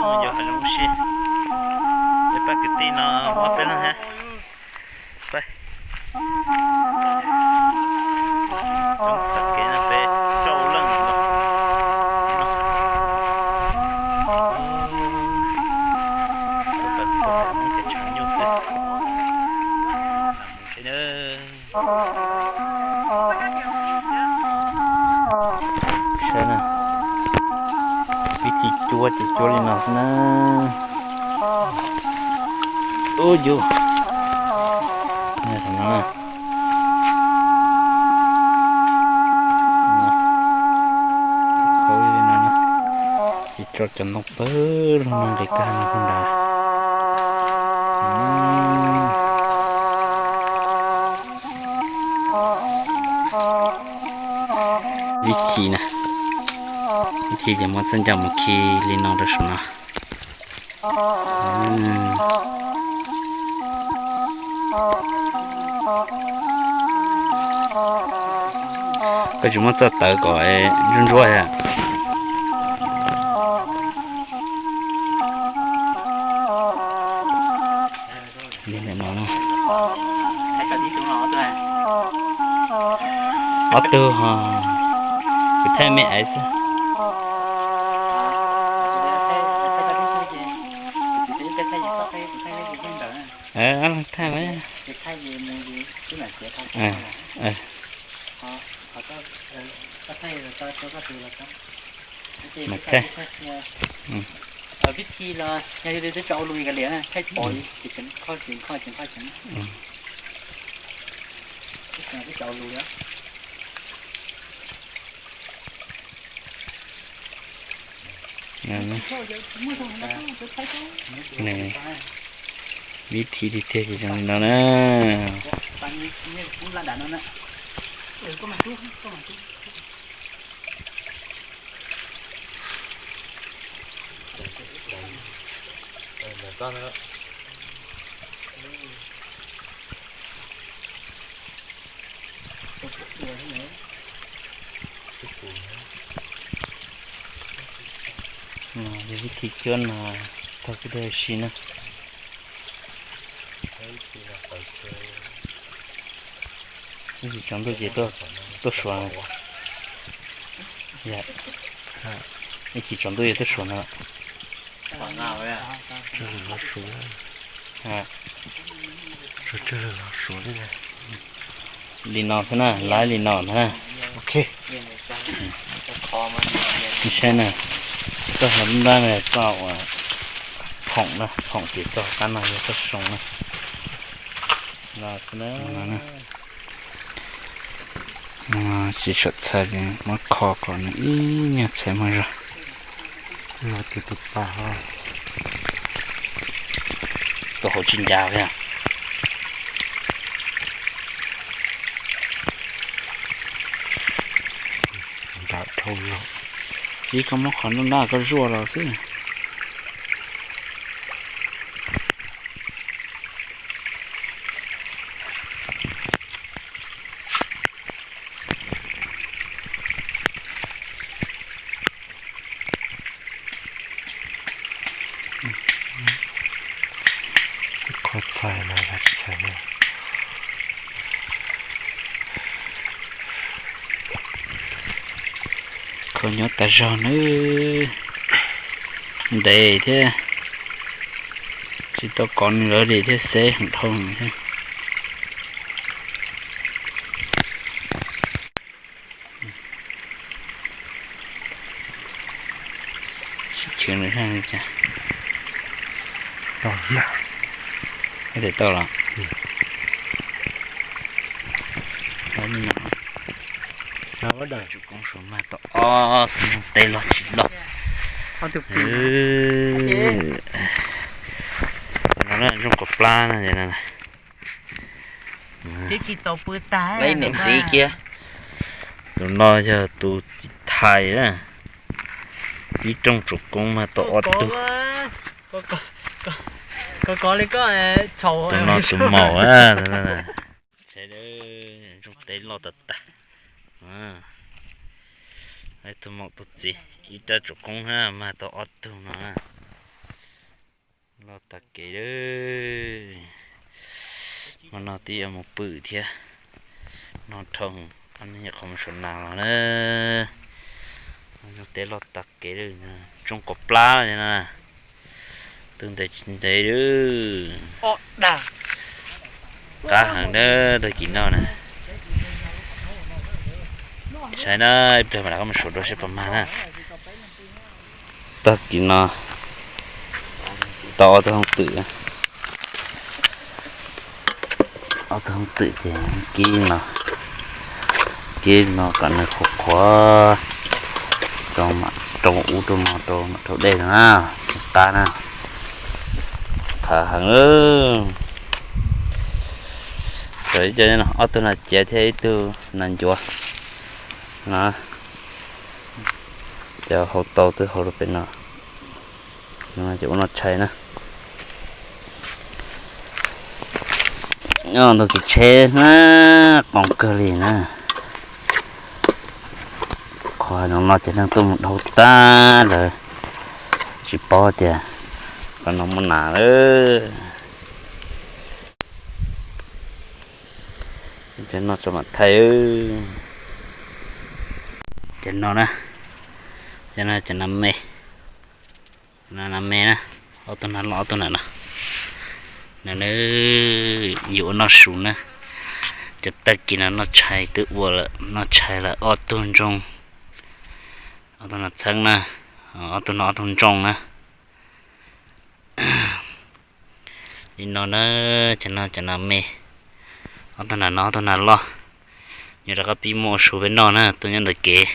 Yog hav zoov ua si, peb pab kwv tij no ob peb leeg thiab. Peb, peb rau leej no. Peb pab cov tshav nyuj xwb. Saib na, ib txhij cuab ces cuab li no xwb na. Ub yus, no, ces tso cov ntoo pawg lug no nqis kag no puag nrad. Vib khi na, vib khi ces muab txoj ncauj mus khi li no rau saum no. Koj tsis muab txoj tawv kom ntsuab ntsuab thiab. Li ntawm no na. Ob tug ho, kuv thaij me aiv xwb. Thaij mas. Mas thaij. Vib khi tiag tiag ces zoo li no na. Vib khi cuab no tag kuv thiaj si na. Ib chim tsaus ntuj ces tuaj suav. Ib chim tsaus ntuj ces tuaj suav no. Li no xwb na, laib li no ntag na. Ok. Saib na, txoj hauv npab no txoj uas phoom na, phoom ces txoj qab no yog txoj soo na. Tsis tshua txhais, muab kho kom nws ib nyuag txhais muag zog. Tus hauv tsis ncas thiab. Nram dhau los, ces koj muab qhov nrab nrab koj zuaj los xwb. Kho txhais los tsis txhais li. Kho nyob tas zog nawb. Ntev thiab, tsis tau kov nws lawv li thiab, xeb heev dhau thiab. Sib chwv nws li cas. Tau los? Tsum koob suav mag tau ob tug ntoo teb loj tsis loj. Tus no zoo kaum plab no. Ib niam txiv kiag. Tus no yog tus txiv thais na. Ib rooj tsum koob mag tau ob tug. Tus no tus maum. Zoo teb loj tas tas. Tus maum tus txiv ib rab tsum koob mag tau ob tug no. Loj tag kev lawm. Hmo no twb yuav mus pw thiab. No dhau, ob niag nyuam qhuav mus suav nas los na. Nyob teb loj tag kev lawm, tsoo quav plab no. Twb ntev tsis ntev lawm. Qab heev na, tag kis no na. Saib na, ib pliag mam rov qab mus suav dua seb puas mag na. Tag kis no tau ob tug hooj twm, ob tug hooj twm ces kib no, kib no kom nws qhuav qhuav, rau ub rau no rau mam rau dej no na, qab na, qab heev. Ob tug nas ciav thiab ib tug nas ncuav no, cov hau tau twb hau rau pem no, ces ua noj tshais na. Nyob ntug kev tsheb na, qoos kawg li na. Qhov no no ces neeg tuaj mus dhau tag lawm, tsis paub tias qhov no muaj nas lawm. Cov no tso mam thaij. Cov no na, cov no cov nas me, nas me na, ob tug nas loj ob tug nas no. No na, yuav ua noj su na. Cov tag kis no noj tshais twb ua lawm, noj tshais lawm ob tug ntsoog, ob tug nas txheeb na, ob tug no ob tug ntsoog na. Li no na, cov no cov nas me, ob tug nas no ob tug nas loj. Yuav rov qab pib muab ua su peb noj na, tuaj nyob ntawm kev.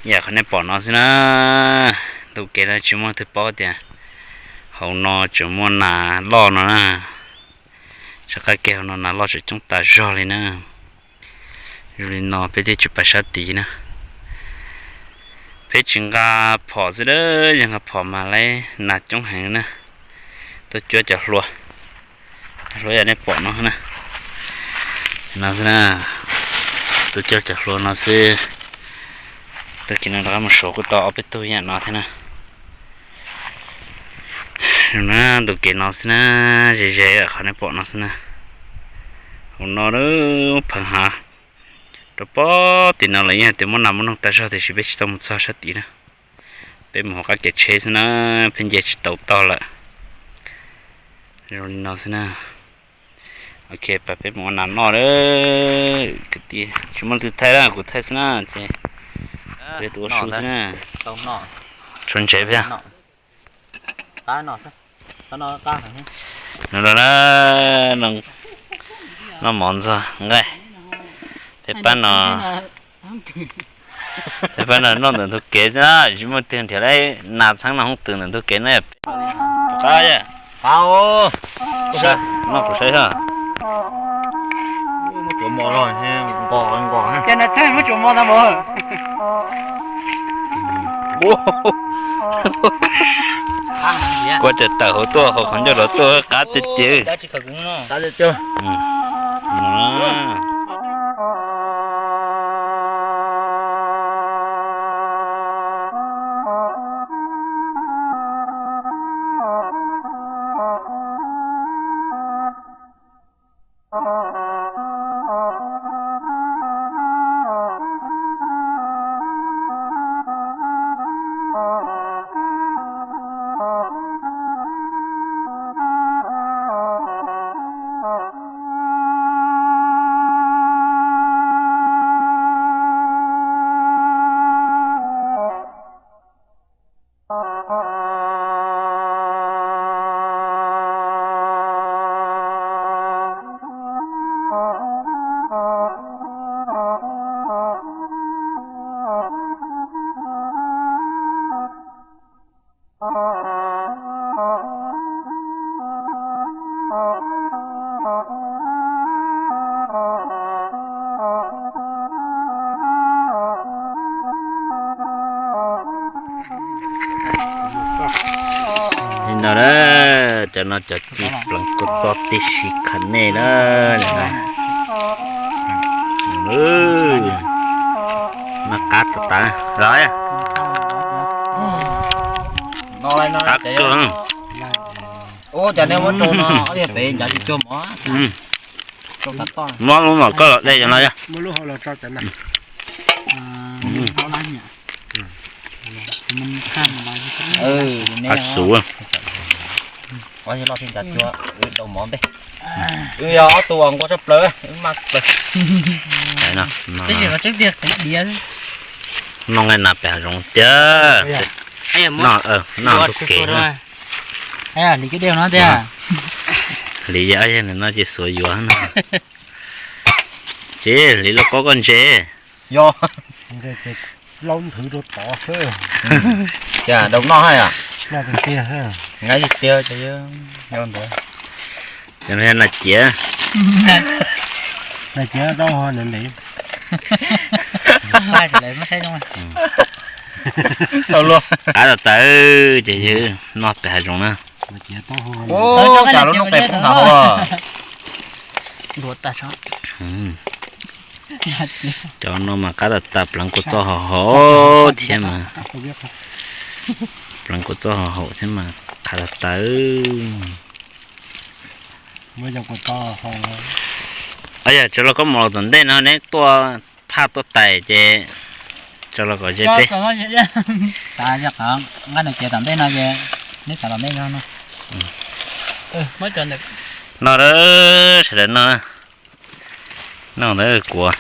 Yam qhov nej pom no xwb na, ntug kev no tsis muaj leej twg paub tias hauv no tseem muaj nas loj no na. Sab qab kev hauv no nas loj tseem coob tas zog li na. Zoo li no peb thiaj tsis pais sab tid na. Peb tsis nqa phom xwb, yog nqa phom mas lawv nas coob heev na. Tuaj cuab cov hlua, cov hlua yam nej pom no na. No xwb na, tuaj cuab cov hlua no xwb. Tag kis no rov qab mus suav kuj tau ob peb tug yam no thiab na. Zoo na, ntug kev no xwb na, ze ze qhov nej pom no xwb na. Hauv no pheej hav, rau pem tim no lawv yeej hais tias muaj nas muaj noog tag zog tiam sis peb tsis tau mus txog sab tid na. Peb mus hauv qab kev tsheb xwb na, pheej nce tsis tau tog lawm. Zoo li no xwb na. Ok, peb mus ua nas noj lawm kwv tij. Tsis muaj leej twg thaij na, kuv thaij xwb na ces. Peb tus ua su xwb na. Tshuav ntsev thiab. No los na, noj mov ntxuag nqaij. Peb pab no, peb pab no noj ntawm ntug kev xwb na, tsis muaj tiag nrhiav lawm nas txheeb noj hoob twm ntawm ntug kev na. Qab, noj kuv saib xwb. Ces nas txheeb muab tsuas mov tag mus. Kua cas tawm hauv tuaj, hauv qhov ncauj los tuaj qab tiag tiag. Li no na, cov no cov ci pleev kua txob tib si khav nej na. Noj qab tas tas los. Qab kawg. Ua cas nej muab rau no, ob tiag pem ncav tsis cuag mov. Mob lub mam koj los de cov no yog. Qab suv. Dau mov npe. Wb yog ob tug uas nquag tshaj plaws, wb mas plaws. Noj nqaij nas pem hav zoov tiag. Noj ntug kev. Hliv yog ob yog nws no ces xuav yuav no. Ces hliv lauj kaub koj ntse. Yog. Laub nthwv rau tod xwb. Cas dau noj haj yom. Noj tiag tiag xwb. Nqaij tiag tiag ces yog ntawd. Ces no yog nas ciav. Nas ciav rau ho ntev ntev. Qab tas tas ces yog noj pem hav zoov na. Cas lub noob qes poob nrad hauv. Cov no mas qab tas tas, pleev kua txob hauv hauv thiab mas. Pleev kua txob hauv hauv thiab mas qab tas tas. Yog tsuas los koj mus los tom ntej no neb tuaj phaj tuaj tais ces tsuas los kom ze peb. Nqaij no ces tom ntej no ces neb xav los ntej no. No sawv daws no, no ntawd kuv,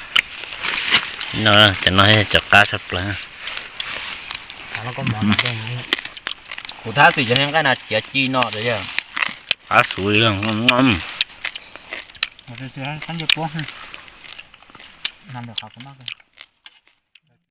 no cov no yog cov qab tshaj plaws. Kuv thab xwm cov nqaij no ciav ci no. Qab xwm li.